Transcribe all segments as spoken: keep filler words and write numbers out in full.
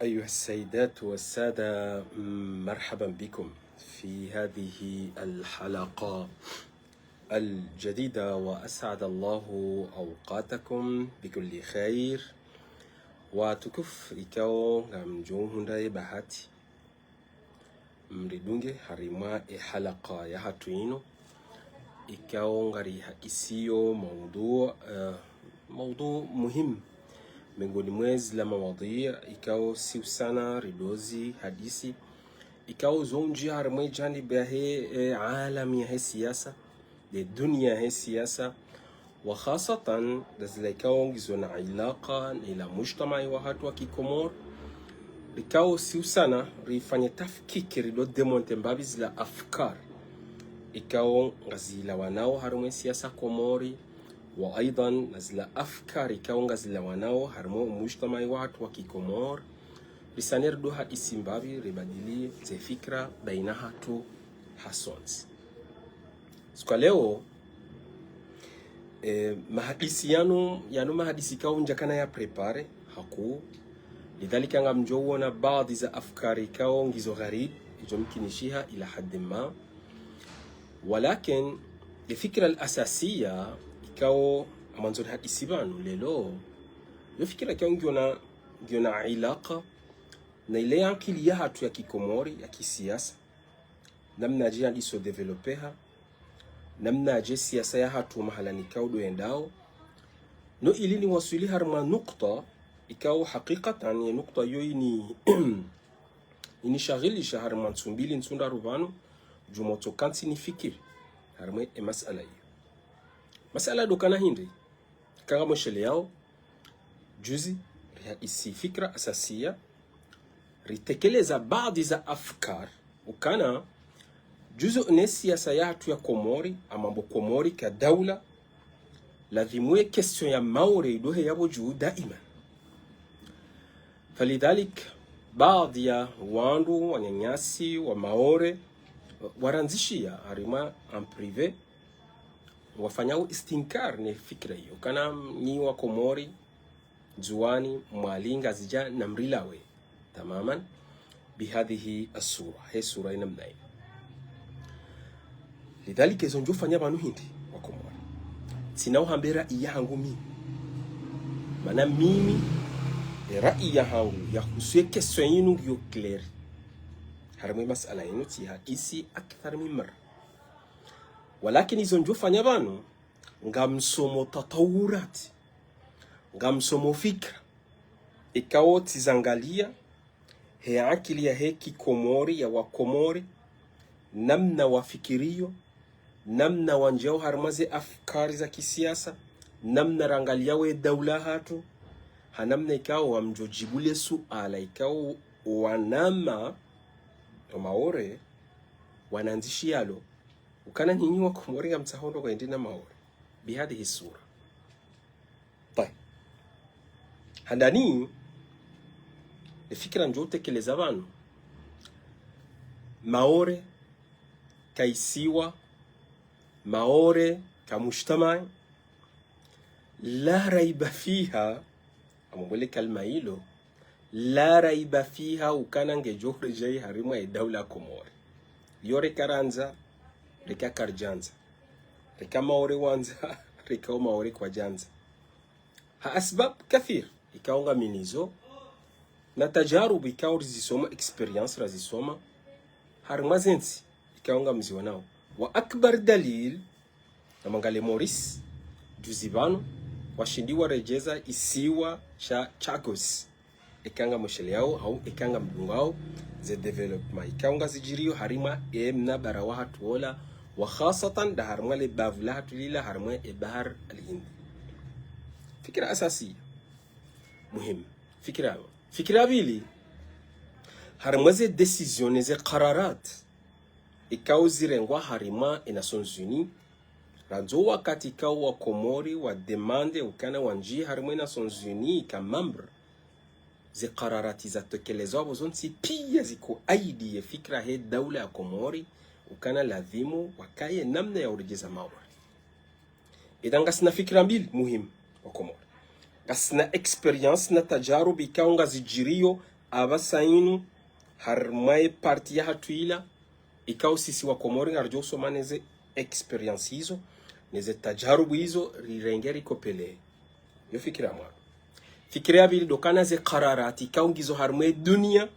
أيها السيدات والسادة، مرحبا بكم في هذه الحلقة الجديدة، وأسعد الله أوقاتكم بكل خير. Watukufu, ikao ngamdjo hundra ye bahati mridunge harimwa e halaka yahatru inu, ikao ngarihadisiyo maudhu, eh, maudhu muhimu, miongoni mwa zila mawadhwi ikao siusana ridozihadisi, ikao zondji harimwa e janibu yahe, eh, alamu yahe siasa, nde dunia yahe siasa, wa khasatan nda zila ikao ngizo na ilaka na ila mujtamai wahatru wa kikomori. Ikao siusana rifanye tafkiki, rido démonter mbapvi zila afkar ikao ngazilawanao harimwa e siasa Komori, wa aidhan na zila afkar ikao ngazilawanao harimwa o mujtamai wahatru wa kikomori. Risane rido hadisi mbapvi, ribadili ze fikira baina hatru hasontsi. Siku ya leo, eh, mahadisi yanu, yanu mahadisi ikao ndjakana ya préparer hakuu. Lidhalika ngamdjo uona baadhi za afkari ikao ngizo gharib, idjo mkinishiha ila haddi ma. Walakin, le fikira al-asasiya ikao ngamwandzo nihadisi pvanu leo, yo fikira ikao ngiona, ngiona ilaka na ile ankili yahatru ya kikomori ya kisiasa, namnaje yandiso développeha, namnaje siasa yahatru mahala nikao ndo yendao. No ili niwaswili harimwa nukta ikao hakikatan ye nukta yo ini, inishaghilisha harimwa ntsu mbili ntsu ndraru pvanu, djumwa tso kantsi nifikiri harimwa e masala iyo. Masala ndo kana hindri, ikao ngamwesheleyao, juzi rihadisi fikira asasiya, ritekeleza baadhi za afkar, ukana juzu ne siasa yahatru ya Komori, ama mbo Komori ka daula, ladhimu ye question ya Maore idohe yapvo juu daima. Falidhalik, baadhi ya wandru wananyasi wa Maore warandzishiya harimwa en privé, wafanyao istinkar ne fikira iyo, kana nyi wa Komori, Ndzuwani, Mwali, Ngazidja, namrilawe tamaman, bihadhihi assura, he sura inamna inu. Lidhalika, izo ndjofanya pvanu hindri, wa Komori? Tsina uhambe rai yahangu mimi. Mana mimi, e rai yahangu yahusu ye question inu ngiyo clair. Harimwa e masala inu tsihadisi akthar min marra. Walakin izo ndjofanya pvanu, ngamsomo tatawurati, ngamsomo fikira ikao tsizangalia he akili yahe kikomori ya wa Komori, namna wafikiriyo, namna wandjiao harimwa ze afkari za kisiasa, namna rangaliao e daula yahatru, ha namna ikao wamdjo jibu le suala ikao wanama wa Maore wanandzishiyalo, ukana nyinyi wa Komori ngamtsaho ndo kwende na Maore bihadhihi sura. Tayib. Handani, le fikira ndjo tekeleza pvanu, Maore ka isiwa, Maore ka mujtamai, la raiba fiha, amwambole kalima ilo, la raiba fiha, ukana ngedjo redjei harimwa e daula Komori. Yo reka randza, reka karidjandza. Reka Maore wandza, reka o Maore kwadjandza. Ha asbab kathir, ikao ngaminazo, na tajarubu ikao rizisoma, expérience razisoma, harimwa ze ntsi ikao ngamzionao. Wa akbar dalil, namangale Maurice, juzi pvanu, washindi waredjeza isiwa sha Chagos. Eka ngamwesheleyao, hau eka ngamdungao, ze développement ikao ngazidjiriyo harimwa e mnabara wahatru ola, wa khasatan nda harimwa le bavu lahatru lila harimwa e Bahar al-Hindi. Fikira asasiya. Muhimu. Fikira. Fikira ya pvili. Harimwa ze décision ne ze kararat ikao zirengwa harimwa e Nations Unies, randzo wakati ikao wa Komori wa demande ukana wandjiye harimwa e Nations Unies ka membre, ze kararati zatekelezwa apvo zontsi piya ziko aidi ye fikira he daula ya Komori, ukana ladhimu wakaye namna ya uredjeza Maore. Ida ngasina fikira mbili muhimu wa Komori. Ngasina expérience na tajarubu ikao ngazidjiriyo Apvasa inu, harimwa ye parti yahatru ila, ikao sisi wa Komori ngaridjo usoma neze expérience izo, neze tajarubu izo, rirenge rikopvele. Yo fikira mwa. Fikira ya pvili ndo ukana ze kararati ikao ngizo harimwa ye dunia,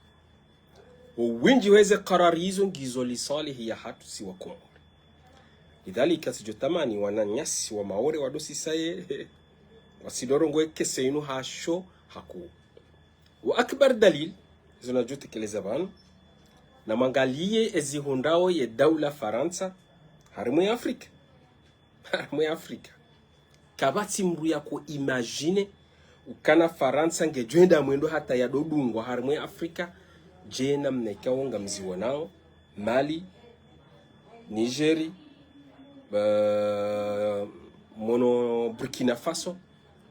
owindji weze karari izo ngizo liswalihi yahatru si wa Komori. Lidhalika tsidjo tamani wananyasi wa Maore wadosisaye, wasidorongwe kese inu hasho haku. Wa akbar dalil, izo nadjo tekeleza pvanu, namwangaliye ezihundrao ye daula Farantsa, harimwa ye Afrika. Harimwa ye Afrika. Kapvatsi mdru yako imaginer ukana Farantsa ngedjo enda mwendo hata yadodungwa harimwa ye Afrika, dje namna ikao ngamziwonao, Mali, Niger, eh, mwono Burkina Faso.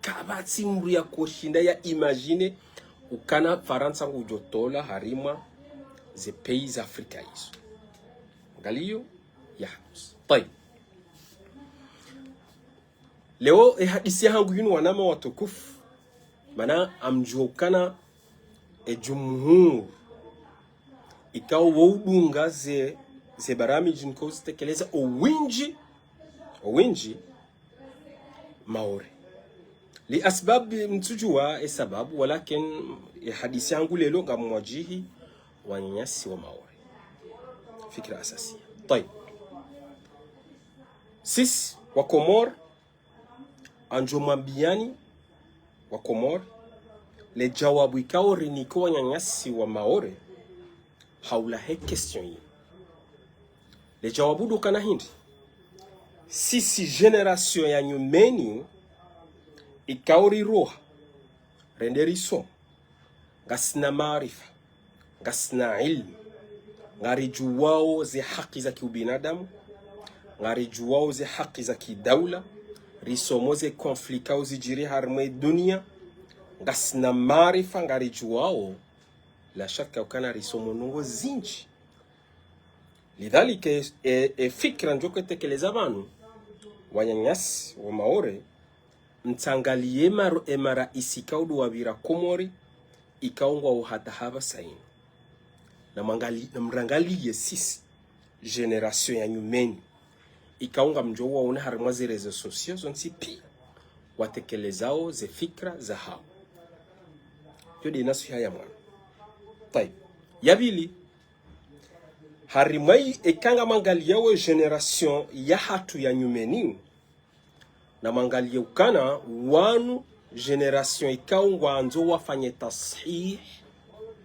Kapvatsi mdru yako shinda ya imaginer ukana Farantsa ngudjo tola harimwa ze pays za Afrika izo. Ngaliyo? Ya. Tayib. Leo, e hadisi yahangu yinu wanama watukufu, mana ngamdjuo ukana e jumhur ikao wo udunga ze, ze barnamij nikao zitekeleza owindji, owindji Maore. Li asbab mtsudjua e sababu, walakin e hadisi yahangu leo ngamwadjihi wananyasi wa Maore. Fikira asasiya. Tayib. Sisi wa Komori, ngamdjo mwambiyani wa Komori, le jawabu ikao rinike wananyasi wa Maore, haula he question yi. Le jawabu ndo ukana hindri. Sisi génération ya nyumeni, ikao riroha, rende risoma, ngasina maarifa, ngasina ilmu, ngaridjuwao ze haki za kiubinadamu, ngaridjuwao ze haki za kidaula, risomo ze conflit ikao zidjiri harimwa ye dunia, ngasina maarifa, ngaridjuwao, la shaka ukana risomo ndrongoo zindji. Lidhalika, e, e fikira ndjo utekeleza pvanu, wananyasi wa Maore, mtsangaliye maro-, e maraisi ikao ndo wapvira Komori, ikao ngwao hata hapvasa inu. Namwangali-, namrangaliye sisi, génération ya nyumeni, ikao ngamdjo waona harimwa ze réseaux sociaux zontsi piya, watekelezao ze fikira zahao. Yo nde nasiha ya mwandzo. Tayib. Ya pvili, harimwa yi, eka ngamwangaliyao génération yahatru ya nyumeni, namwangaliye ukana wanu génération ikao ngwandzo wafanye tashihi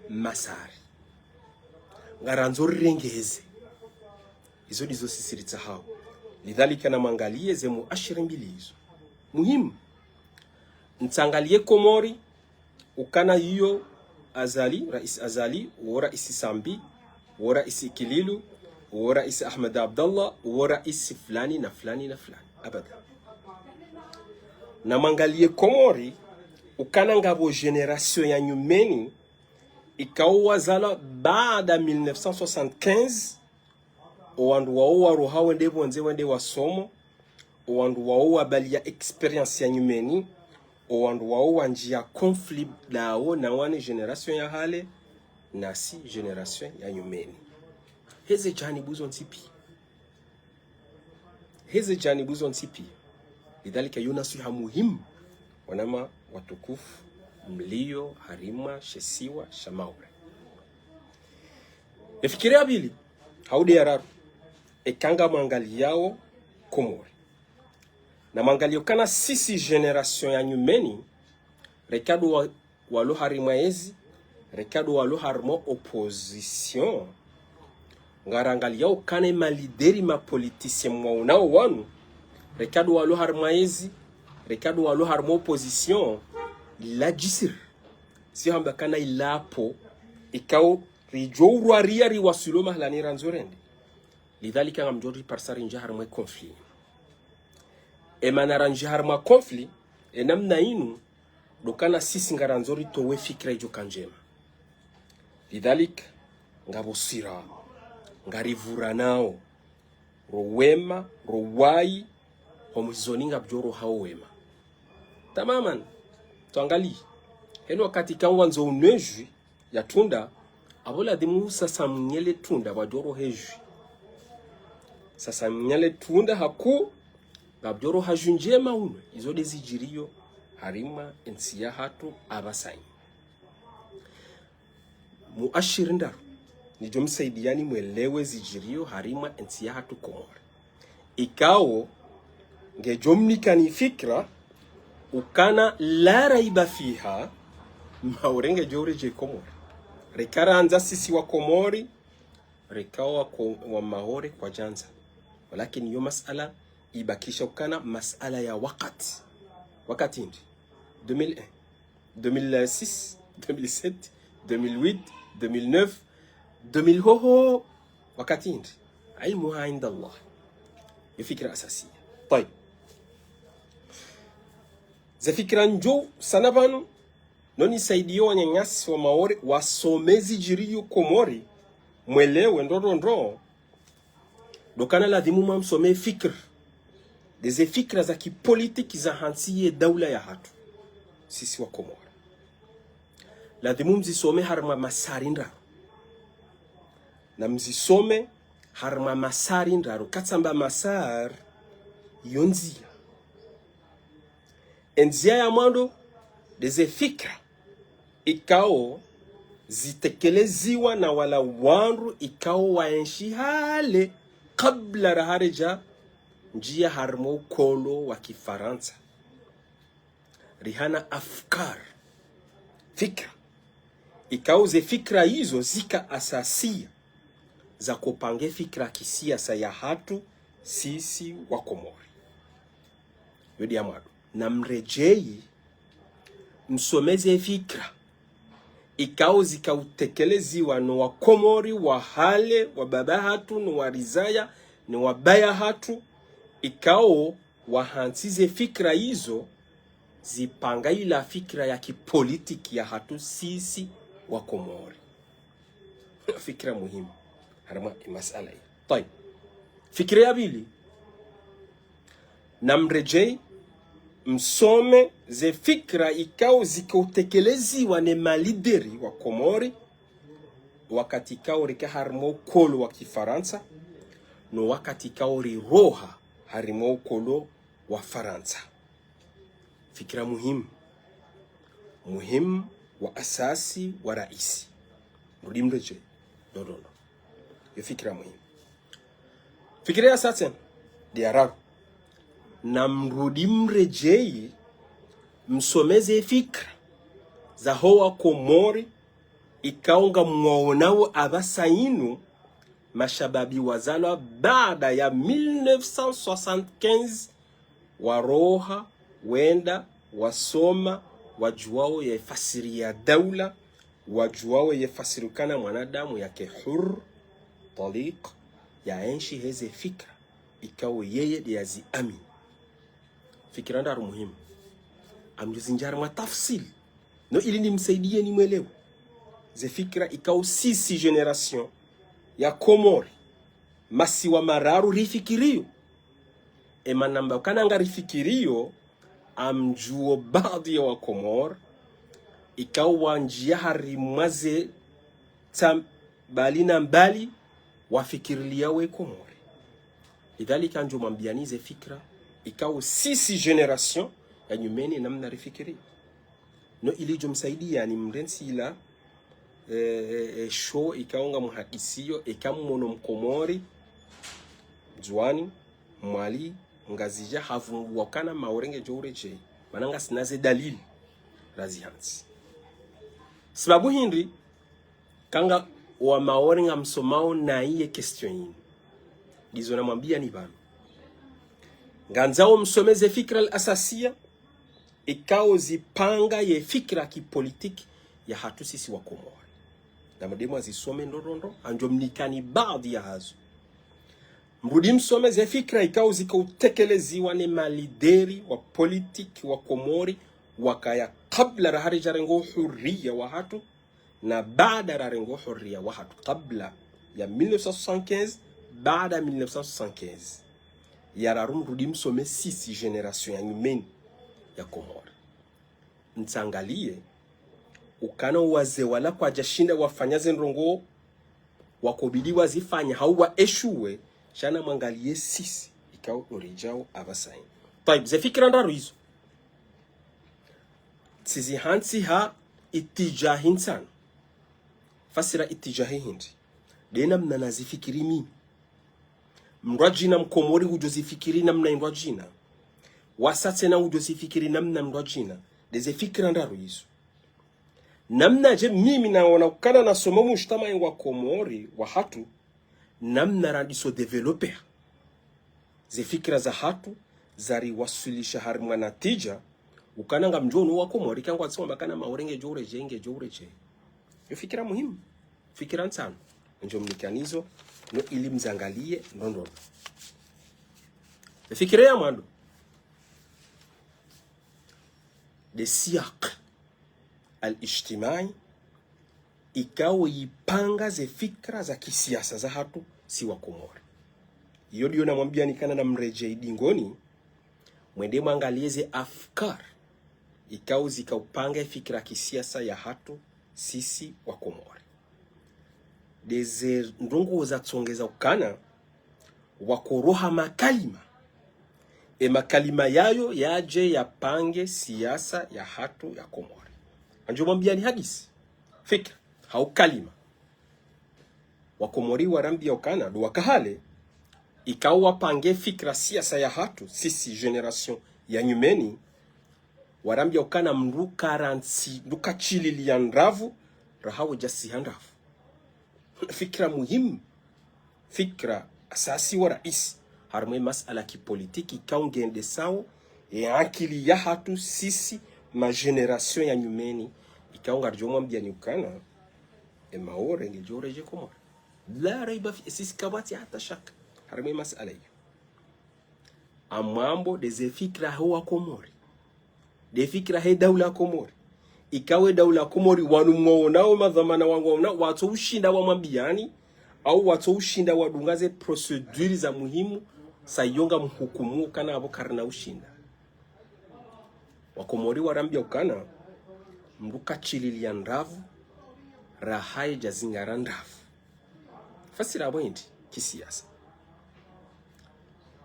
masari. Ngarandzo rirengeze. Izo ndizo sisi ritsahao. Lidhalika namwangaliye ze muashiri mbili izo. Muhimu. Mtsangaliye Komori, ukana iyo Azali, Rais Azali, wo Rais Sambi, wo Rais Ikililu, wo Rais Ahmed Abdallah, wo Rais fulani na fulani na fulani. Abada. Namwangaliye Komori, ukana ngapvo génération ya nyumeni, ikao wazalwa baada mille neuf cent soixante-quinze, owandru wao waroha wende pvondze wende wasomo, owandru wao wapvaliya expérience ya nyumeni, owandru wao wandjiya conflit ndawo na wani génération ya hale, nasi génération ya nyumeni. Heze janibu zontsi piya. Heze janibu zontsi piya. Lidhalika yo nasiha muhimu, wanama watukufu, mliyo harimwa she isiwa sha Maore. Ye fikira ya pvili, hau nde ya raru, eka ngamwangaliyao Komori, namwangaliye ukana sisi génération ya nyumeni, reka ndo wa-, walo harimwa ezi, reka ndo walo harimwa opposition, ngarangaliyao ukana ye ma leader ma politiciens mwaonao wanu, reka ndo walo harimwa ezi, reka ndo walo harimwa opposition, ladjisir. Sihamba ukana ilapvo, ikao ridjo urwariya riwaswili mahalani randzo rende. Lidhalika ngamdjo riparisa rindji harimwa conflit. Emana randji harimwa conflit, enamna inu, ndo ukana sisi ngarandzo ritowe fikira idjoka ndjema. Lidhalika, ngapvo sira, ngarivuranao, ro wema, ro wayi, ho mwizoni ngapvo ro hao wema. Tamaman, twangaliye. Heni wakati ikao ngwandzo unwe djwi, ya tunda, apvo ladhimu sasa mnyele tunda, pvadjoro hejwi. Sasa mnyele tunda haku, pvadjoro hajwi ndjema unwe, izo nde zidjiriyo, harimwa entsi yahatru apvasani. Muashiri ndraru, nidjo msaidiyani mwelewe zidjiriyo harimwa entsi yahatru Komori. Ikao, ngedjo mnikani fikira, ukana la raiba fiha, Maore ngedjo uredjei Komori. Reka randza sisi wa Komori, reka wa ko-, wa Maore kwadjandza. Walakini yo masala, ibakisha ukana masala ya wakati. Wakati hindri? Deux mille un, deux mille six, deux mille sept, deux mille huit, deux mille neuf, deux mille hoho. Wakati hindri? Ilmuha inda Allah. Yo fikira asasiya. Tayib. Ze fikira ndjo sana pvanu, no nisaidiyo wananyasi wa Maore, wasome zidjiriyo Komori, mwelewe ndro ndro ndro, ndo ukana ladhimu mwamsome fikira. Nde ze fikira za kipolitiki za hantsi ye daula yahatru, sisi wa Komori. Ladhimu mzisome harimwa masari ndraru. Na mzisome harimwa masari ndraru. Katsamba masari, yo ndziya. Endziya ya mwando, nde ze fikira ikao zitekeleziwa na wala wandru ikao waenshi hale kabla raha redja ndjiya harimwa ukolo wa kifarantsa. Rihana afkar, fikira. Ikao ze fikira izo zika asasiya za kopanga e fikira kisiyasa yahatru sisi wa Komori. Yo nde ya mwando. Na mredjei, msome ze fikira ikao zika utekeleziwa no wa Komori wa hale, wa baba hatru, no wa rizaya, no wa baya hatru, ikao wahantsi ze fikira izo zipanga ila fikira ya kipolitiki yahatru sisi wa Komori. Fikira muhimu harimwa e masala iyo. Tayib. Fikira ya pvili, na mredjei, msome ze fikira ikao zika utekeleziwa ne malideri wa Komori, wakati ikao rika harimwa ukolo wa kifarantsa, no wakati ikao riroha harimwa ukolo wa Farantsa. Fikira muhimu. Muhimu wa asasi wa raisi. Mrudi mredjei. Ndo ndo ndo. Yo fikira muhimu. Fikira ya satsen, nde ya raru. Na mrudi mredjei, msome ze fikira za ho wa Komori, ikao ngamwaonao apvasa inu, mashababi wazalwa baada ya mille neuf cent soixante-quinze, waroha, wenda, wasoma, wadjuwao ye fasiri ya daula, wadjuwao ye fasiri ukana mwanadamu yake hur, taliq, yaenshi heze fikira ikao yeye nde yaziamini. Fikira ndraru muhimu. Ngamdjo zindjia harimwa tafsil. No ili nimsaidiye nimwelewe. Ze fikira ikao sisi génération ya Komori, masiwa mararu rifikiriyo. E mana namba ukana ngarifikiriyo, ngamdjuo baadhi ya wa Komori ikao wandjia harimwa ze tsa mbali na mbali wafikiriliya we Komori. Lidhalika ngamdjo mwambiyani ze fikira ikao sisi génération ya nyumeni namna rifikiri. No ili idjo msaidiyani mrentsi ila, eh, eh, eh, sho ikao ngamhadisiyo, eka mmono Mkomori, Ndzuwani, Mwali, Ngazidja, havumbua ukana Maore ngedjo uredjei. Mana ngasina ze dalili razihantsi. Sababu hindri, kanga wa Maore ngamsomao nayi ye question yinu. Ndizo namwambiyani pvanu. Ngandzao msome ze fikira al-asasiya, ikao zipanga ye fikira kipolitiki yahatru sisi wa Komori. Na mdemwa zisome ndo ndo ndo, ngamdjo mnikani baadhi ya hazo. Mrudi msome ze fikira ikao zika utekeleziwa ne malideri wa politiki wa Komori, wakaya kabla raha ridjarenga uhuriya wahatru, na baada rarenga uhuriya wahatru, kabla ya mille neuf cent soixante-quinze, baada ya mille neuf cent soixante-quinze. Ya raru mrudi msome sisi génération ya nyumeni ya Komori. Mtsangaliye, Ukana wazee wala kwadjashinda wafanya ze ndrongoo wakobidi wazifanya hau wa échoué, sha namwangaliye sisi ikao ndo ridjao apvasa hinu. Twayib, ze fikira ndraru izo. Tsizihantsiha itidjahi ntsanu. Fasira itidjahi hindri? Nde namna nazifikiri mimi. Mndru wadjina Mkomori ngudjo zifikiri namna mndru wadjina. Wa Satsena ngudjo zifikiri namna mndru wadjina. Nde ze fikira ndraru izo. Namnadje mimi naona ukana nasoma mujtamaa wa Komori wahatru, namna randiso développer ze fikira zahatru, zariwaswilisha harimwa natija, ukana ngamdjo ono wa Komori kangwatsoma kana Maore ngedjo uredjei, ngedjo uredjei. Yo fikira muhimu, fikira ntsanu. Ndjo mnikani zo, no ili mzangaliye ndrongoo. Fikira ya mwando. Nde siyaq al-ijtimai, ikao yipanga ze fikira za kisiasa zahatru si wa Komori. Iyo ndiyo namwambiyani kana namredjei dingoni, mwende mwangaliye ze afkar ikao zikaupanga ye fikira kisiasa yahatru sisi wa Komori. Nde ze ndrongoo zatsongeza ukana wakoroha makalima. E makalima yayo yadje yapange siasa yahatru ya Komori. Andjo mwambiyani hadisi, fikira, hau kalima. Wa Komori warambiya ukana ndo wakahale, ikao wapange fikira siasa yahatru sisi génération ya nyumeni, warambiya ukana mndru karantsi, mndru katsililiya ndravu, raha wedjasiha ndravu. Fikira muhimu, fikira asasi wa raisi, harimwa ye masala kipolitiki, ikao ngendesao ye akili yahatru sisi ma génération ya nyumeni, ikao ngaridjo mwambiyani ukana e Maore ngedjo uredjei Komori. La raiba fi, sisi kapvatsi hata shaka harimwa ye masala iyo. Amwambo nde ze fikira he wa Komori. Nde fikira he daula Komori. Ikao e daula Komori wanu mwaonao madhwamana wangu waonao, watso ushinda wamwambiyani, au watso ushinda wadunga ze procédure za muhimu, sa iyo ngamhukumu ukana apvo karina ushinda. Wa Komori warambiya ukana mndru katsililiya ndravu, raha yedjazingara ndravu. Fasira apvo hindri kisiasa?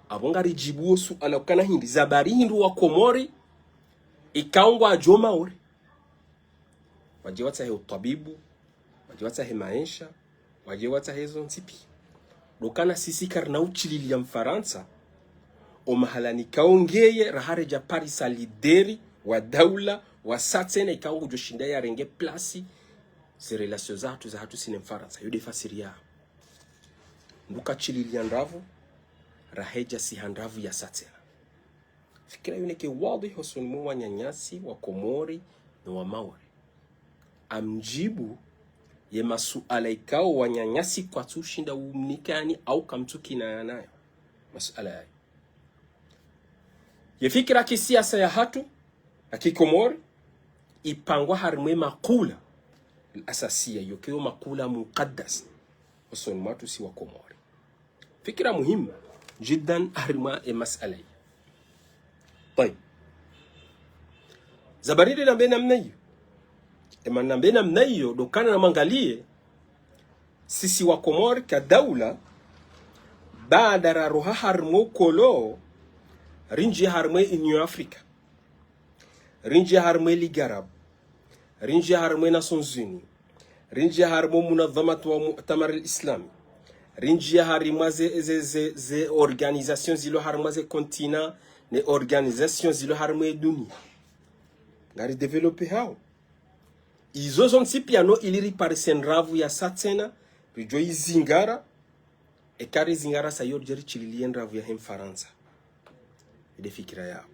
Apvo ngaridjibuo suala ukana hindri, zabari hindri wa Komori, ikao ngwadjo Maore, wadje watsahe utwabibu, wadje watsahe maesha, wadje watsahe zontsi piya. Ndo ukana sisi karina utsililiya Mfarantsa, o mahalani ikao ngeye raha redja parisa lideri wa daula wa Satsena ikao ngudjo shinda yarenge plasi ze relation zahatru, zahatru si ne Mfarantsa. Yo nde fasiri ya mndru katsililiya ndravu, raha yedjasiha ndravu ya Satsena. Fikira yo neke wadhwihi hosoni mwa wananyasi wa Komori no wa Maore. Amdjibu ye masuala ikao wananyasi kwatsu ushinda umnikani au kamtsu kinaya nayo. Masuala yayo. Ye fikira kisiasa yahatru, ya kikomori, ipangwa harimwa ye makula asasiya, yo keyo makula mukaddas, hosoni mwatru si wa Komori. Fikira muhimu jiddan harimwa ye masala yi. Tayib. Zabari nde nambe namna iyo. Ema nambe namna iyo, ndo ukana namwangaliye, sisi wa Komori ka daula, baada raroha harimwa ukolo, rindjiya harimwa ye Union Africa. Rindjiya harimwa ye Ligue Arabe. Rindjiya harimwa ye Nations Unies. Rindjiya harimwa ye Munadhamat wa Mu'tamar al-Islami. Rindjiya harimwa ze, ze, ze, ze organisation zilo harimwa ze continent, ne organisation zilo harimwa ye dunia. Ngari développé hawo. Izo zontsi piya no ili riparise ndravu yasa tsena, ridjo izingara, eka rizingara sa yo ridje ritsililiye ndravu yahe Mfarantsa. Inde fikira yawo.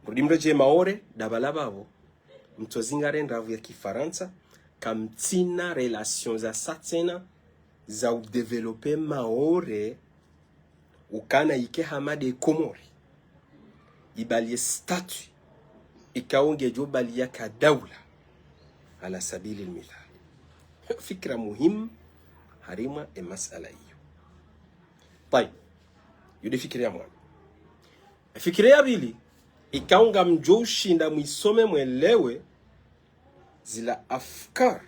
Mrudi mredjeye Maore, ndapvala pvapvo, mtsozingare ndravu ya Kifarantsa, kamtsina relation zasa tsena, za udéveloppé Maore, ukana yike hama nde Komori. Ibaliye statut, ikao ngedjo baliya ka daula. Ala sabili al-mithal. Fikira muhimu, harimwa ye masala iyo. Tayib. Yo nde fikira ya mwando. Fikira ya pvili, ikao ngamdjo ushinda mwisome mwelewe, zila afkar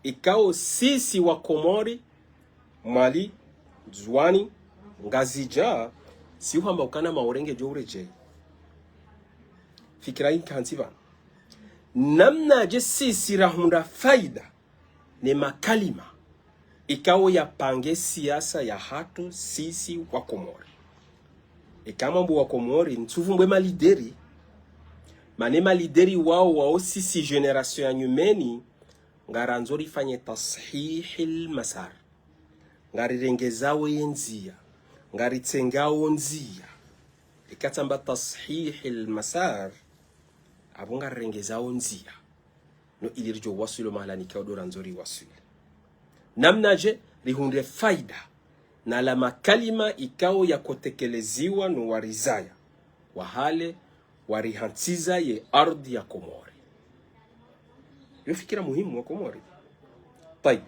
ikao sisi wa Komori, Mwali, Ndzuwani, Ngazidja, si hwamba ukana Maore ngedjo uredjei. Fikira inkanti pvanu. Namnadje sisi rahundra faida ne makalima ikao yapange siasa yahatru sisi wa Komori. Eka mwambo wa Komori, ntsuvumbwe malideri, mana e malideri wao wao sisi génération ya nyumeni, ngarandzo rifanye tashihil masar. Ngarirengezao ye ndzia, ngaritsengao ndzia. Eka tsamba tashihil masar, apvo ngarirengezao ndzia. No ili ridjo waswili mahala nikao ndo randzo riwaswili. Namnadje rihundre faida na la makalima ikao yakotekeleziwa no warizaya, wahale warihantsiza ye ardhi ya Komori. Yo fikira muhimu wa Komori. Tayib.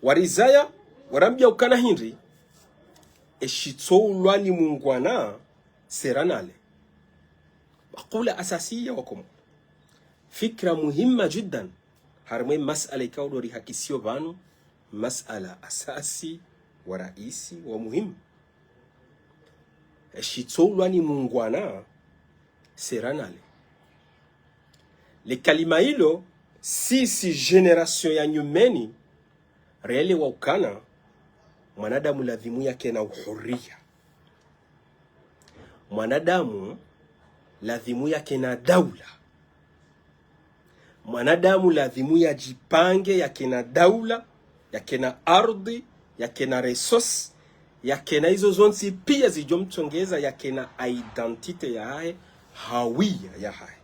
Warizaya, warambia ukana hindri, eshitsoulwa ni mungwana, sera nale. Makula asasiya wa Komori. Fikira muhimma jiddan. Harimwa e masala ikao ndo rihakisio pvanu, masala asasi wa raisi wa muhimu. Eshitsoulwa ni mungwana, sera nale. Le kalima ilo, sisi génération ya nyumeni, relewa ukana, mwanadamu ladhimu yakena uhuriya. Mwanadamu ladhimu yakena daula. Mwanadamu ladhimu yadjipange yakena daula, yakena ardhi, yakena ressources, yakena izo zontsi pia zidjo mtsongeza yakena identité yahahe, hawiya yahahe.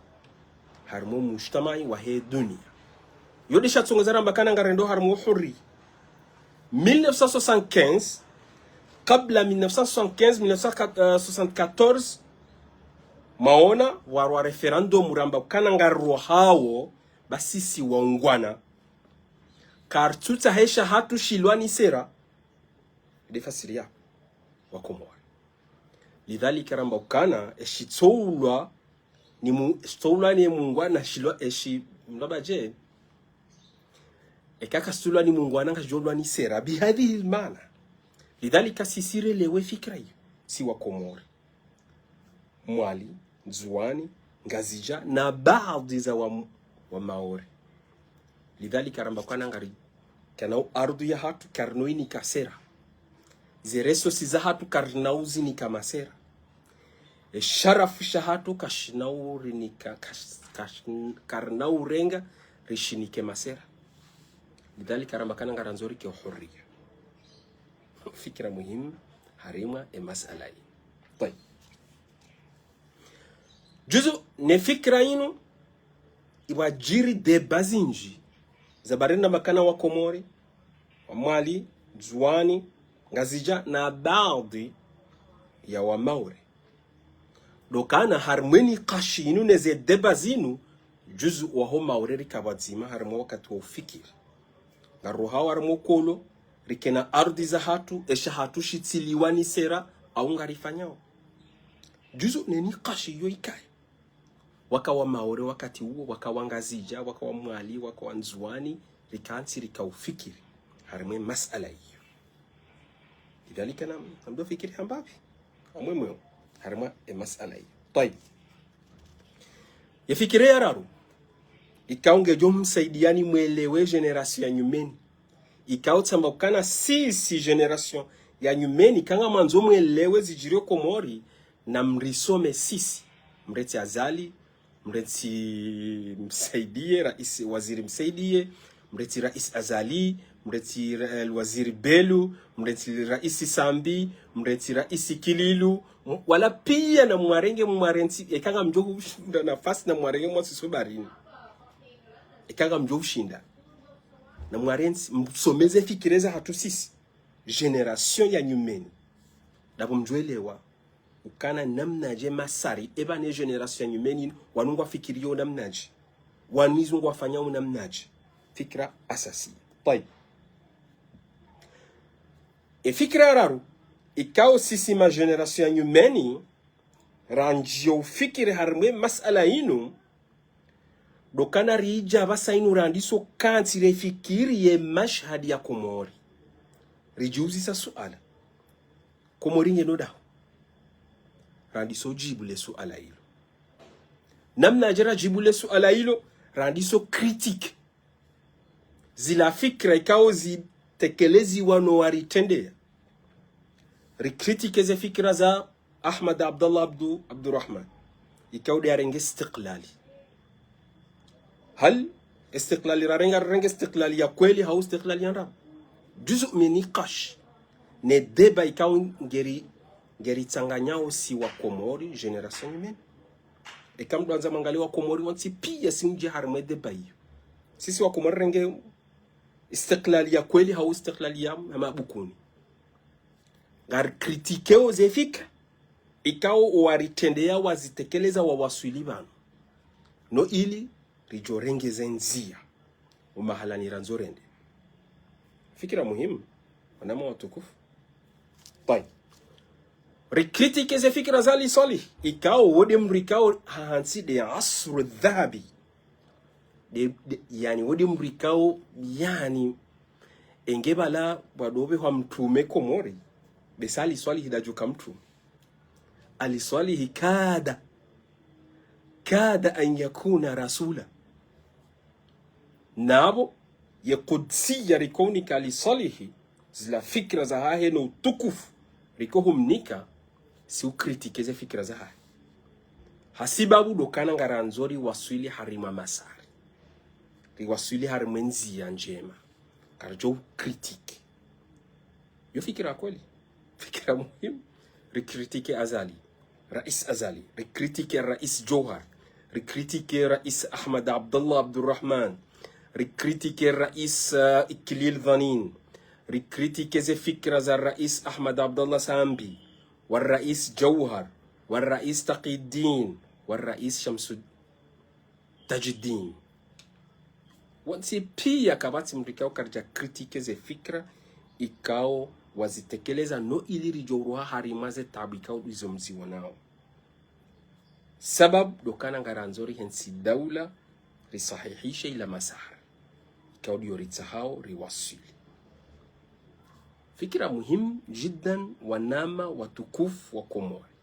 Harimwa mujtamai wahe dunia. Yo ndesha tsongeza ramba kana ngarendo harimwa uhuriya. Mille neuf cent soixante-quinze, kabla mille neuf cent soixante-quinze, mille neuf cent soixante-quatorze, maona, warwa référendum ramba kana ngariro hawo, ba sisi wa ungwana. Kartsutsaha hesha hatru shilwa ni sera. Nde fasiri ya wa Komori. Lidhalika ramba ukana, eshitsoulwa ni mu-, eshitsoulwa ni mungwana shilwa eshi mlaba je. Eka kashitsoulwa ni mungwana ngashidjolwa ni sera. Bihadhihi lmaana. Lidhalika sisi relewe fikira iyo. Si wa Komori. Mwali, Ndzuwani, Ngazidja, na baadhi za wa, wa Maore. Lidhalika ramba kana ngarikanao ardhi yahatru karinoinika sera. Ze ressources zahatru karinauzinika masera. E sharafu shahatru kashinaurinika, kash-, kash-, karinaurenga rishinike masera. Lidhalika ramba kana ngarandzo rike uhuriya. Fikira muhimu, harimwa e masala yi. Tayib. Juzu ne fikira inu, ipvwadjiri débat zindji, za baina makana wa Komori, wa Mwali, Ndzuwani, Ngazidja, na baadhi ya wa Maore. Ndo ukana harimwa e nikashi inu ne ze débat zinu, juzu waho Maore rika pvwadzima harimwa wakati wa ufikiri. Ngariro harimwa ukolo, rikena ardhi zahatru, esha hatru shitsiliwa ni sera, au ngarifanyao. Juzu ne nikashi iyo ikaye. Waka wa Maore wakati uwo, waka wa Ngazidja, waka wa Mwali, waka wa Ndzuwani, rikantsi rika ufikiri. Harimwa e masala iyo. Lidhalika na, namdo fikiri hambapvi. Amwe mweo. Harimwa e masala iyo. Tayib. Ye fikira ya raru. Ikao ngedjo msaidiyani mwelewe génération ya nyumeni. Ikao tsamba ukana sisi génération ya nyumeni, eka ngamwandzo mwelewe zidjiriyo Komori, na mrisome sisi. Mretsi Azali, mretsi Msaidie, raisi, waziri Msaidie, mretsi raisi Azali, mretsi ra-, eh, waziri Belou, mretsi raisi Sambi, mretsi raisi Kililu, m-, wala pia na mwarenge mwarentsi, eka ngamdjo hushinda nafasi na mwarenge mwasiswe barini. Eka ngamdjo hushinda. Na mwarentsi, msomeze fikira zahatru sisi. Génération ya nyumeni. Ndapvo mdjwelewa. Ukana namnadje masari, eba ne génération ya nyumeni, wanu ngwafikiriyo namnadje. Wanu izo ngwafanyao namnadje. Fikira asasi. Tayib. E fikira ya raru, ikao sisi ma génération ya nyumeni, randjiyo ufikiri harimwa e masala inu, Ndo ukana ridja pvasa inu randiso kantsi refikiri ye mashhad ya Komori. Ridjiuzisa suala. Komori ngeno daho. Randiso djibu le suala ilo. Namnadje radjibu le suala ilo, randiso critique zila fikira ikao zitekeleziwa no waritrendeya. Ricritique ze fikira za Ahmad Abdallah Abdu, Abdurrahman. Ikao nde yarenge istiklali. Hal istiklali rarenga, rarenge istiklali ya kweli, hau istiklali ya ndrabo. Juzu min nikash. Ne débat ikao ngeri, ngeritsanganyao si wa Komori, génération nyumeni. Eka mdru andza mwangalie wa Komori wontsi pia si mdje harimwa e débat iyo. Sisi wa Komori renge istiklali ya kweli hau istiklali ya, ya mabukuni. Ngaricritiqueo ze fikira ikao owaritrendeya wazitekeleza wawaswili pvanu. No ili ridjo renge ze ndzia. Omahalani randzo rende. Fikira muhimu, wananya watukufu. Tayib. Ricritique ze fikira za Ali Swalihi. Ikao wo nde mdru ikao hahantsi nde asru dhahabi. Nde, nde, yaani, wo nde mdru ikao, yaani, enge pvala pvwadopvehwa mtrume Komori, besa Ali Swalihi ndadjoka mtrume. Ali Swalihi kada, kada an yakuna rasula. Napvo, ye kudsiya rikounika Ali Swalihi, zila fikira zahahe no utukufu rikohumnika, si ucritique ze fikira zahahe. Hasibabu ndo ukana ngarandzo riwaswili harimwa masari. Riwaswili harimwa e ndzia ndjema. Karidjo ucritique. Yo fikira kweli. Fikira muhimu. Ricritique Azali. Rais Azali. Ricritique Rais Djouhar. Ricritique Rais Ahmad Abdallah Abdurrahman. Ricritique Rais, uh, Ikililou Dhoinine. Ricritique ze fikira za Rais Ahmad Abdallah Sambi. Wa Rais Djouhar. Wa Rais Taqiyuddin. Wa Rais Shamsu Tadjidine. Wontsi pia kapvatsi mdru ikao karidja critique ze fikira ikao wazitekeleza no ili ridjo uruha harimwa ze taabu ikao ndizo mzionao. Sababu ndo ukana ngarandzo rihentsi daula risahihishe ila masahara. Ikao ndiyo ritsahao riwaswili. Fikira muhimu jiddan wananya watukufu wa Komori.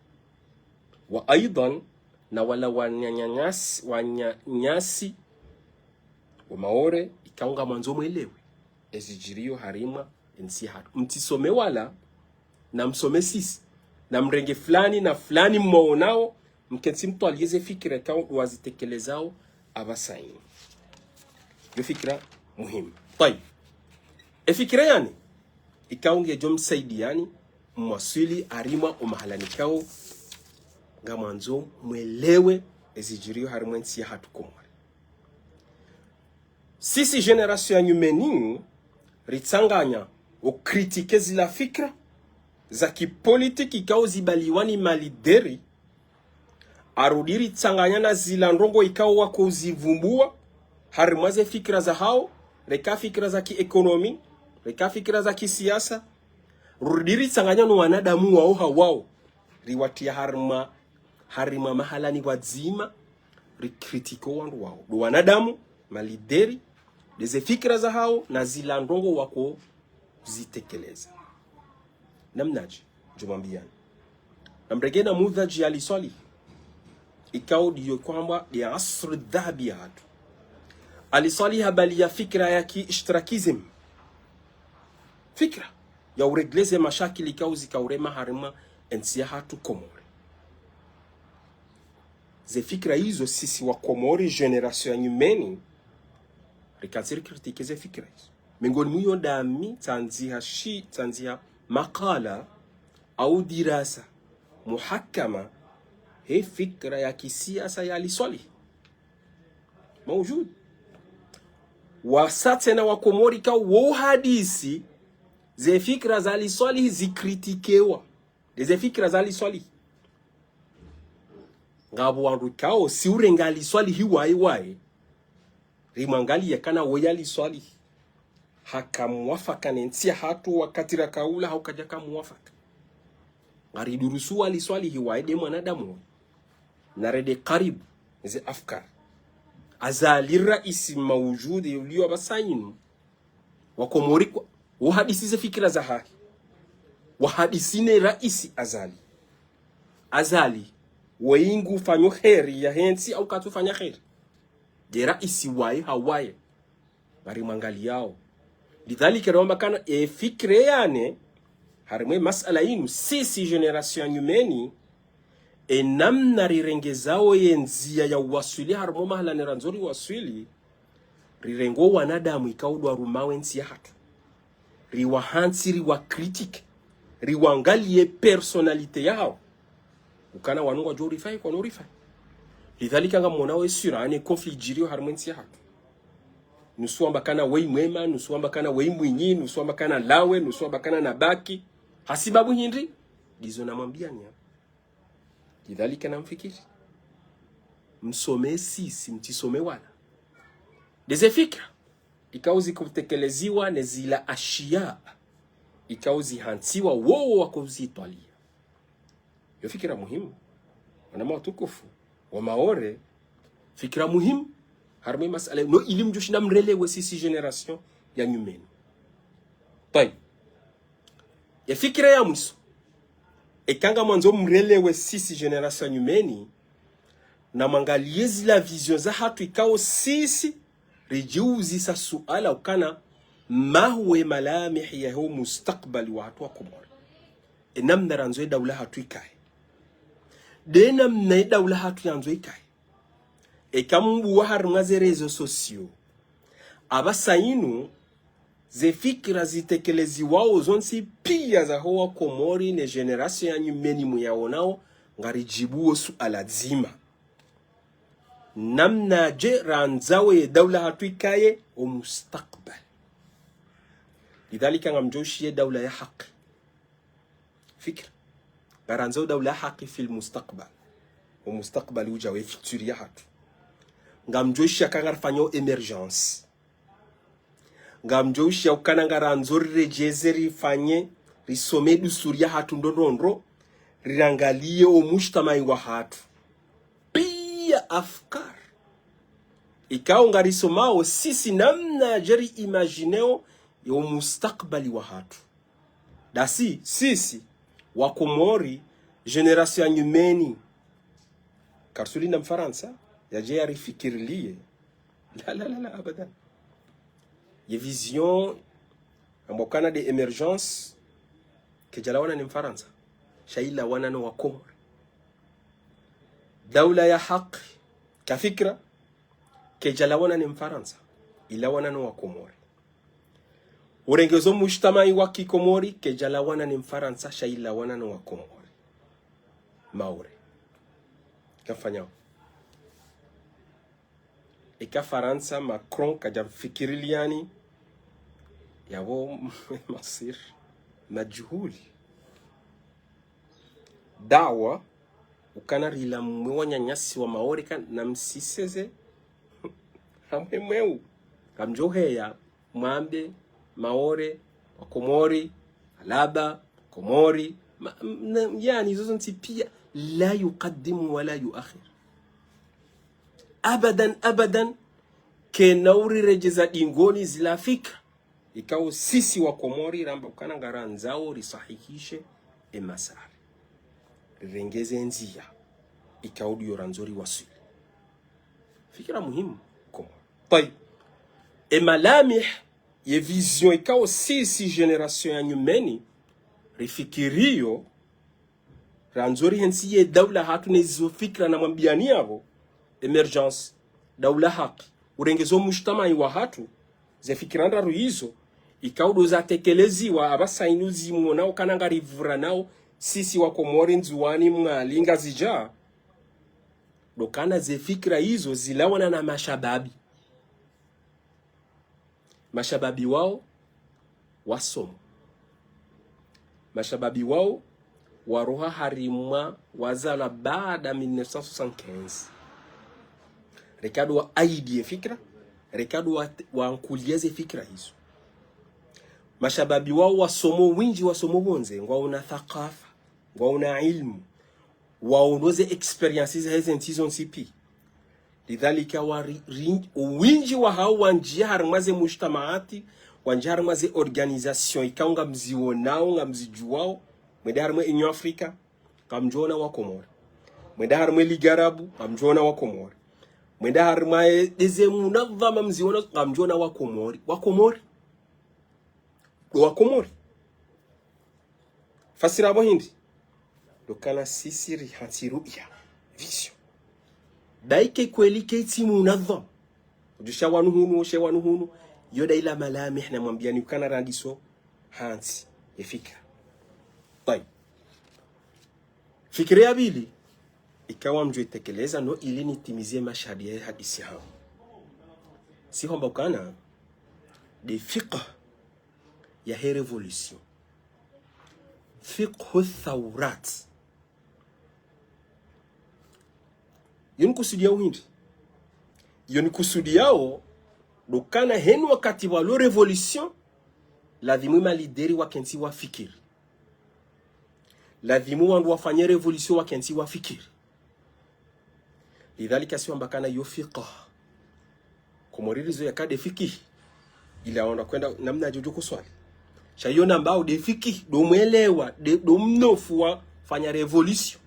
Wa aidhan na wala wananyasi, wananyasi wa Maore ikao ngamwandzo mwelewe ezidjiriyo harimwa entsi yahatru. Mtsisome wala, na msome sisi, na mrenge fulani na fulani mwaonao, mkentsi mtwaliye ze fikira ikao wazitekelezao apvasa inu. Yo fikira muhimu. Tayib. E fikira yani, ikao ngedjo msaidiyani mwaswili harimwa omahalani ikao ngamwandzo mwelewe ezidjiriyo harimwa entsi yahatru Komori. Sisi génération ya nyumeni, ritsanganya ucritique zila fikira za kipolitiki ikao zibaliwa ni maleaders, arudi ritsanganya na zila ndrongoo ikao wakouzivumbua harimwa ze fikira zahao, reka fikira za kiekonomi, reka fikira za kisiasa, rudi ritsanganya no wanadamu wao hawao, riwatria harimwa, harimwa mahalani pvwadzima, ricritique wandru wao. Ndo wanadamu, maleaders, ndeze fikira zahao, na zila ndrongoo wakozitekeleza. Namnadje, ndjomwambiyani. Namrenge namudhadji ya Ali Swalihi. Ikao ndiyo kwamba nde asru dhahabi yahatru. Ali Swalihi habaliya fikira ya ki ishtirakism. Fikira ya urégler ze mashakili ikao zikaurema harimwa entsi yahatru Komori. Ze fikira izo sisi wa Komori, génération ya nyumeni, rikantsi ricritique ze fikira izo. Miongoni mwayo ndami tsandziha shi, tsandziha makala au dirasa muhakama he fikira ya kisiasa ya Ali Swalihi. Maujud. Wasa tsena wa Komori ikao wo hadisi ze fikira za Ali Swalihi zicritiquewa. Ndeze fikira za Ali Swalihi. Ngapvo wandru ikao si urenga Ali Swalihi waye waye, rimwangaliye kana woyi Ali Swalihi haka muwafaka ne ntsi yahatru wakati rakaula hau kadjaka muwafaka. Ngaridurusu Ali Swalihi waye nde mwanadamu woyi. Na rende karibu neze afkar. Azali raisi maujudi uliyo apvasa inu. Wakomori kwa, wahadisi ze fikira zahahe. Wahadisi ne raisi Azali. Azali, weyi ngufanyo heri yahe ntsi au katsufanya heri? Nde raisi waye hawaye? Ngarimwangaliyao. Lidhalika, ramba kana, e fikira yane, harimwa e masala inu, sisi génération ya nyumeni, e namna rirengezao ye ndziya ya uwaswili harimwa mahala ne randzo riwaswili, rirenge o wanadamu ikao ndo warumao e ntsi yahatru. Riwahantsi, riwacritique, riwangaliye personnalité yahao. Ukana wanu ngwadjo rifayi, kwanu rifayi. Lidhalika, ngamwonao e sura yane conflit djiriyo harimwa e ntsi yahatru. Nusu wamba kana weyi Mwema, nusu wamba kana weyi Mwinyi, nusu wamba kana Lawe, nusu wamba kana Nabaki. Hasibabu hindri? Ndizo namwambiyani. Lidhalika, namfikiri. Msome sisi, mtsisome wala. Nde ze fikira ikao zikutekeleziwa ne zila ashiya ikao zihantsiwa wowo wakozitwaliya. Yo fikira muhimu. Wananya watukufu wa Maore, fikira muhimu harimwa e masala no ili mdjoshinda mrelewe sisi génération ya nyumeni. Tayib. Ye fikira ya mwiso, eka ngamwandzo mrelewe sisi génération ya nyumeni, namwangaliye zila vision zahatru ikao sisi ridjiuzisa suala ukana, ma huwa e malamih yaho mustakbali wahatru wa Komori. E namna randzo e daula yahatru ikaye. Nde namna e daula yahatru yandzo ikaye. Eka mbuwa harimwa ze réseaux sociaux, apvasa inu, ze fikira zitekeleziwao zontsi piya zaho wakomori ne génération ya nyumeni muyaonao, ngaridjibuo suala dzima. Namnaje randzao ye daula yahatru ikaye o mustakbal? Lidhalika, ngamdjoshiya e daula ya haki. Fikira. Ngarandzao daula ya haki fil mustakbal. O mustakbal udjao, e futur yahatru. Ngamdjoshiya ka ngarifanyao émergence. Ngamdjoshiya ukana ngarandzo riredjeze rifanye, risome dusturi yahatru ndrondrondro, rirangaliye o mujtamai wahatru. Piya afkar ikao ngarisomao sisi namnaje ri imagineo yo mustakbali wahatru. Ndasi, sisi, wakomori, génération ya nyumeni, karisulinda mfarantsa yadje yarifikiriliye. La, la, la, la, abadan. Ye vision ambao ukana nde émergence, kaidjalawana ne mfarantsa, sha ilawana no wakomori. Daula ya haki, ka fikira, kaidjalawana ne mfarantsa, ilawana no wakomori. Urengezo mujtamai wa kikomori, kaidjalawana ne mfarantsa, sha ilawana no wakomori. Maore. Kafanyao. Eka Farantsa, Macron kadjamfikiriliani, yapvo masir majhul. Dawa ukana rila mwe wananyasi wa Maore ka namsiseze hamwe mweu. Ngamdjoheya mwambe Maore, wakomori, alaba, Komori, ma, na, yani, izo zontsi piya, la yuqaddimu wa la yuakhir. Abadan, abadan, kena uriredjeza dingoni zila fikira. Ikao sisi wakomori ramba ukana ngarandzao risahihishe e masari, rirengeze ndziya ikao ndiyo randzo riwaswili. Fikira muhimu, Komori. Tayib. E malamih, ye vision ikao sisi génération ya nyumeni rifikiriyo, randzo rihentsi ye daula yahatru ne zizo fikira namwambiyani yapvo, émergence, daula haki, urengezo mujtamai wahatru, ze fikira ndraru izo, ikao ndo zatekeleziwa, apvasa inu zimwonao ukana ngarivuranao sisi wakomori, Ndzuwani, Mwali, Ngazidja, ndo ukana ze fikira izo zilawana na mashababi. Mashababi wao wasomo. Mashababi wao waroha harimwa wazalwa baada mille neuf cent soixante-quinze. Reka ndo wa aidiye fikira, reka ndo wa, wankuliye ze fikira izo. Mashababi wao wasomo windji, wasomo pvondze, ngwaona thakafa, ngwaona ilmu, waono ze expériences zaheze ntsi zontsi piya. Lidhalika wari-, ri-, owindji wahao wandjia harimwa ze mujtamaati, wandjia harimwa ze organisation ikao ngamzionao, ngamzidjuao, mwende harimwa Union Africa, ngamdjoona Wakomori. Mwende harimwa Ligue Arabe, ngamdjoona Wakomori. Mwende harimwa, eh, ndeze munadhama mziono, ngamdjoona Wakomori. Wakomori. Ndo Wakomori. Fasiri yapvo hindri? Ndo ukana sisi rihantsi ru'ya, vision. Bahi ke kweli ketsi munadhama. Udjusha wanu hunu, ushe wanu hunu. Yo nda ila malamih namwambiani ukana randiso hantsi ye fikira. Tayib. Fikira ya pvili, ikao ngamdjo itekeleza no ili nitimizie mashadi ya hadisi hangu. Si hamba ukana nde fiqh yahe révolution. Fiqhu thawrat. Yo nikusudiao hindri? Yo nikusudiao ndo ukana heni wakati wa lo révolution, ladhimu malideri wakentsi wafikiri. Ladhimu wandru wafanye révolution wakentsi wafikiri. Lidhalika si wamba ukana yo fiqh. Komori rizo yaka nde fikihi. Ila wandru kwenda namna djodjo kuswali. Sha yo nambao nde fikihi, ndo mwelewa, nde, ndo mnofu wa fanya révolution.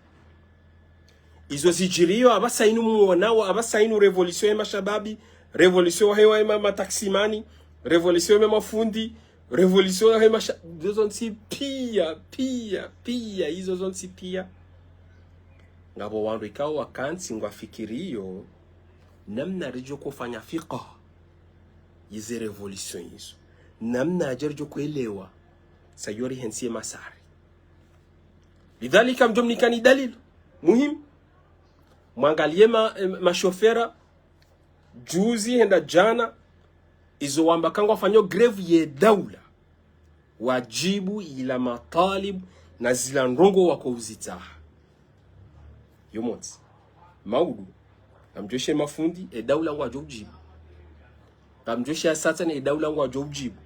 Izo zidjiriyo, apvasa inu mwonao, apvasa inu révolution ya mashababi, révolution wahe wa ma, mataksimani, révolution ya mafundi, révolution yahe masha-, izo zontsi pia, pia, pia, izo zontsi pia. Ngapvo wandru ikao wakantsi ngwafikiriyo, namna ridjo kofanya fiqh, yize révolution izo. Namna adje ridjo kwelewa, sa yo rihentsi ye masari. Lidhalika ngamdjo mnikani dalili, muhimu. Mwangaliye ma, eh, mashofera, juzi henda djana, izo wamba ukana ngwafanyo grève ye daula. Wadjibu ila matalib na zila ndrongoo wako uzitsaha. Yo montsi. Maudu. Ngamdjoshe mafundi, e daula ngwadjo udjibu. Ngamdjoshe asatsa ne daula ngwadjo udjibu.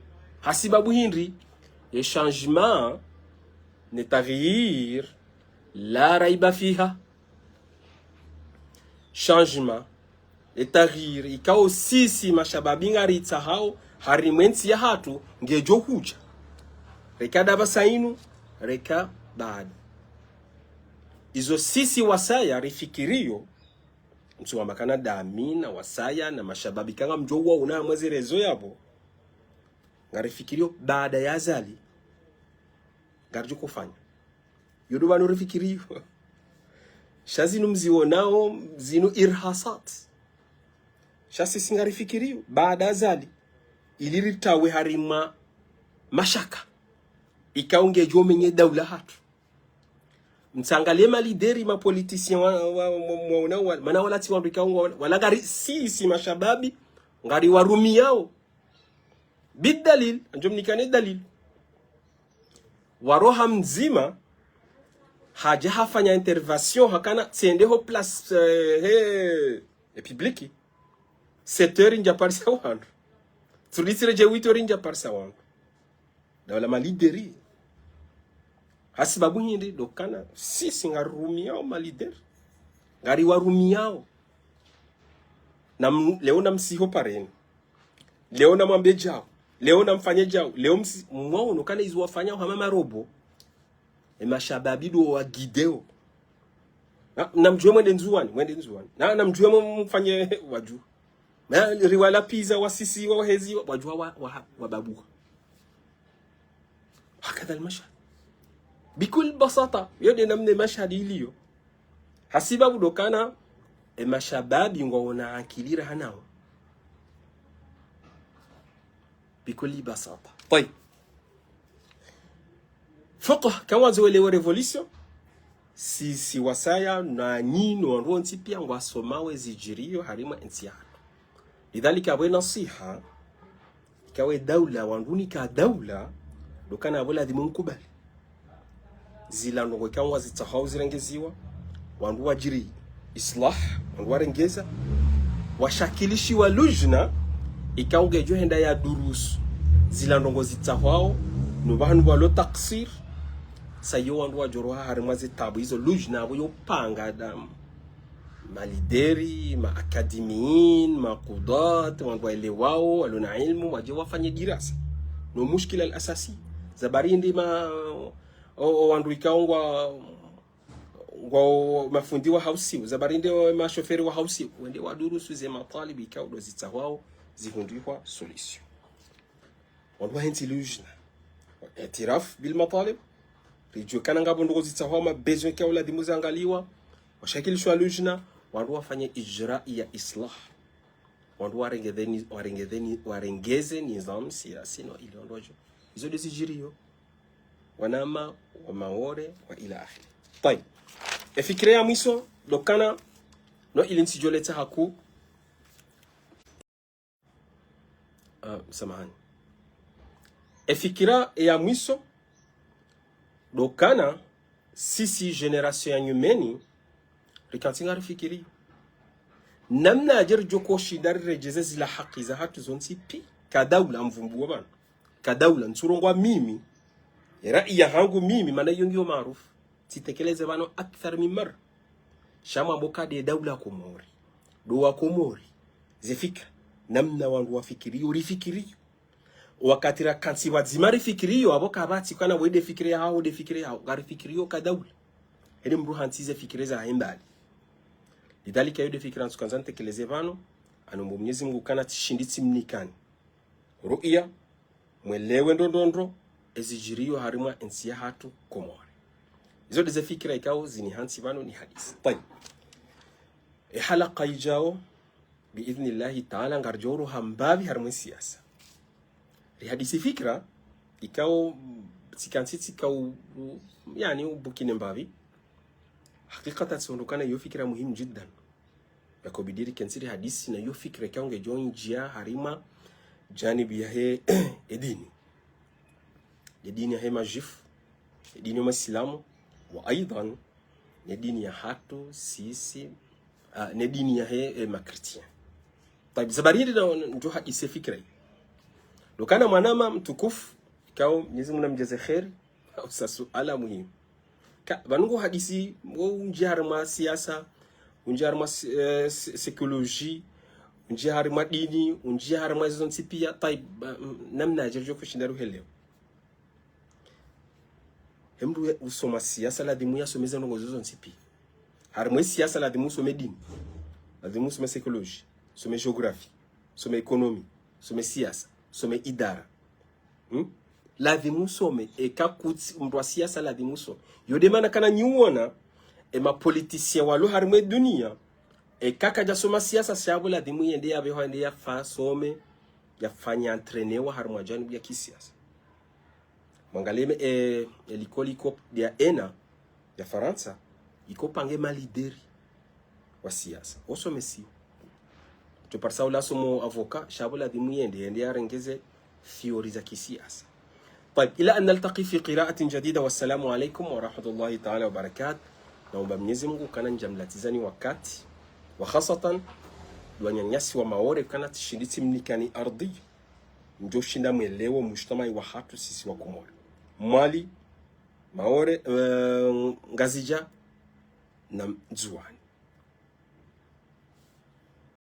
Hasibabu hindri, ye changement ne taghyir la raiba fiha. Changement, e taghyir, ikao sisi mashababi ngaritsahao, harimwa entsi yahatru, ngedjo hudja. Reka ndapvasa inu, reka baada. Izo sisi wasaya rifikiriyo, mtsu wamba ukana ndami na wasaya na mashababi ikao ngamdjo waona mwezi rezo yapvo. Ngarifikiriyo baada ya Azali, ngaridjo kofanya. Yo ndo pvanu rifikiriyo. Sha zinu mzionao, zinu irhasat. Sha sisi ngarifikiriyo, baada Azali. Ili ritawe harimwa mashaka. Ikao ngedjo menye daula hatru. Mtsangaliye malideri, mapoliticiens wa, wa, wa, wa, wa, wa, mana wala tsi wandru ikao wa, wala ngari sisi mashababi, ngariwarumiyao. Bidalil, ngamdjo mnikani dalili. Waroha mdzima, hadja hafanya intervention, hakana tsende ho place, eh, he, e public. Sept heures ndja parisa wandru. Tsulitsire dje huit heures ndja parisa wandru. Daula malideri. Hasibabu hindri ndo ukana sisi ngarirumiyao malideri. Ngariwarumiyao. Na m-, leo namsiho pareni. Leo namwambe djao. Leo namfanye djao. Leo msi-, mwaono ukana izo wafanyao hama marobo. E mashababi ndo wagideo. Na, namdjuwe mwende Ndzuwani, mwende Ndzuwani. Na, namdjuwe mfanye wadju. Na, riwala pizza wasisi, wahezi, wadjuwa wa, wa, wababuha. Hakadha al-mashhad. Bikul basata, yo nde namna e mashhad iliyo. Hasibabu ndo ukana, e mashababi ngwaona akili raha nao. Bikul basata. Tayib. Fiqh, ikao ngwandzo welewe révolution. Sisi wasaya, na nyinyi, wandru wontsi pia ngwasomao ezidjiriyo harimwa entsi yahatru. Lidhalika pvwe nasiha, ikao e daula, wandru nika daula, ndo ukana pvwe ladhimu mkubali. Zila ndrongoo ikao ngwazitsahao zirengeziwa, wandru wadjiri islah, wandru warengeza, washakilishiwa lujna, ikao ngedjo henda yadurusu zila ndrongoo zitsahwao, no pvahanu pvwalo taksir, sa yo wandru wadjoroha harimwa ze tabu izo, lujna pvo yo panga damu. Malideri, maakademiyin, makudat, wandru waelewao, walona ilmu, wadje wafanye dirasa. No mushkila al-asasi. Za bari nde ma, o, o wandru ikao ngwa, ngwa o mafundi wa hausiu, za bari nde o mashoferi wa hausiu, wende wadurusu ze matwalibu ikao ndo zitsahwao zihundrihwa solution. Wandru wahentsi lujna. Itirafu bil matwalib. Ridjuwe kana ngapvo ndrongoo zitsahwao, ma besoin ikao ladhimu zangaliwa. Washakilishwa lujna. Wandru wafanye ijra ya islah. Wandru warengeze ni, warengeze ni, warengeze nizam siyasi no ili wandru wadjo. Izo nde zidjiriyo. Wanama, wa Maore, wa ila akhiri. Tayib. E fikira ya mwiso, ndo kana, no ili ntsidjo leta haku. Ah, samahani. E fikira ya mwiso, ndo kana, sisi génération ya nyumeni, rikantsi ngarifikiri. Namnadje ridjo koshinda riredjeze zila haki zahatru zontsi pi, ka daula mvumbuo pvanu. Ka daula ntsurongoa mimi, e rai yahangu mimi, mana iyo ngiyo maarufu. Tsitekeleze pvanu akthar min marra. Sha mwambo ka nde daula Komori. Ndo wa Komori. Ze fikira. Namna wandru wafikiriyo, rifikiriyo. Wakati rakantsi pvwadzima rifikiriyo, apvo kapvatsi kana we nde fikira yaho, nde fikira yaho, ngarifikiriyo ka daula. Heli mndru hantsi ze fikira zahe mbali. Lidhalika iyo nde fikira ntsukandza ntekeleze pvanu, anombo Mwenyezi Mungu kana tsishindi tsimnikani ru'ya, mwelewe ndrongoo ndro, ezidjiriyo harimwa entsi yahatru Komori. Izo nde ze fikira ikao zinihantsi pvanu nihadisi. Tayib. E halaka idjao, bi idhnillahi taala, ngaridjo uruha mbapvi harimwa e siyasa. Rihadisi fikira, ikao, tsikantsi tsikao, yani, ubukine mbapvi. Hakikatan tsihundru kana iyo fikira muhimu jiddan. Yakobidi rikentsi rihadisi na iyo fikira ikao ngedjo ndjia harimwa janibu yahe edini. Edini yahe majuifu, edini ya maislamu, wa aidhan, ne dini yahatru sisi, ah, ne dini yahe, eh, ma chrétiens. Tayib, za bari nde na, ndjo hadisi fikira yi. Ndo kana mwanama mtukufu, ikao Mwenyezi Mungu namdjaze kheri, hausa suala muhimu. Ka, pvanu ngo hadisi, wo undjia harimwa siyasa, undjia harimwa si-, eh, si-, psychologie, undjia harimwa dini, undjia harimwa izo zontsi pia, tayib, ba, mm, namnadje ridjo kushinda ruhelewe. He mndru ya, usoma siyasa ladhimu yasome ze ndrongoo zo zontsi pia. Harimwa e siyasa ladhimu usome dini. Ladhimu usome psychologie, usome géographie, usome économie, usome siyasa, usome idara. Hmm? Ladhimu usome, eka kutsi mndru wa siyasa ladhimu usome. Iyo nde mana kana nyi uona, e ma politiciens walo harimwa e dunia, eka kadjasoma siyasa sha apvo ladhimu yende yapvehwa yende yafa some, yafanye entraînewa harimwa janibu ya kisiyasa. Mwangalie me, e, e likoli iko ya ENA, ya Farantsa, iko pange malideri wa siyasa. Osomesiwa. Tsoparisa ula somo avocat, sha apvo ladhimu yende, yende yarenge ze théorie za kisiyasa. Tayib, ila an naltaqi fi qira'atin jadida, wassalamu alaikum wa rahmatullahi ta'ala wa barakatuh. Naomba Mwenyezi Mungu kana ndjamlatizani wakati, wa khasatan, wananyasi wa Maore kana tsishindi tsimnikani ardhi. Ndjo shinda mwelewe mujtamai wahatru sisi wa Komori. Mwali, Maore, eh, Ngazidja, na Ndzuwani.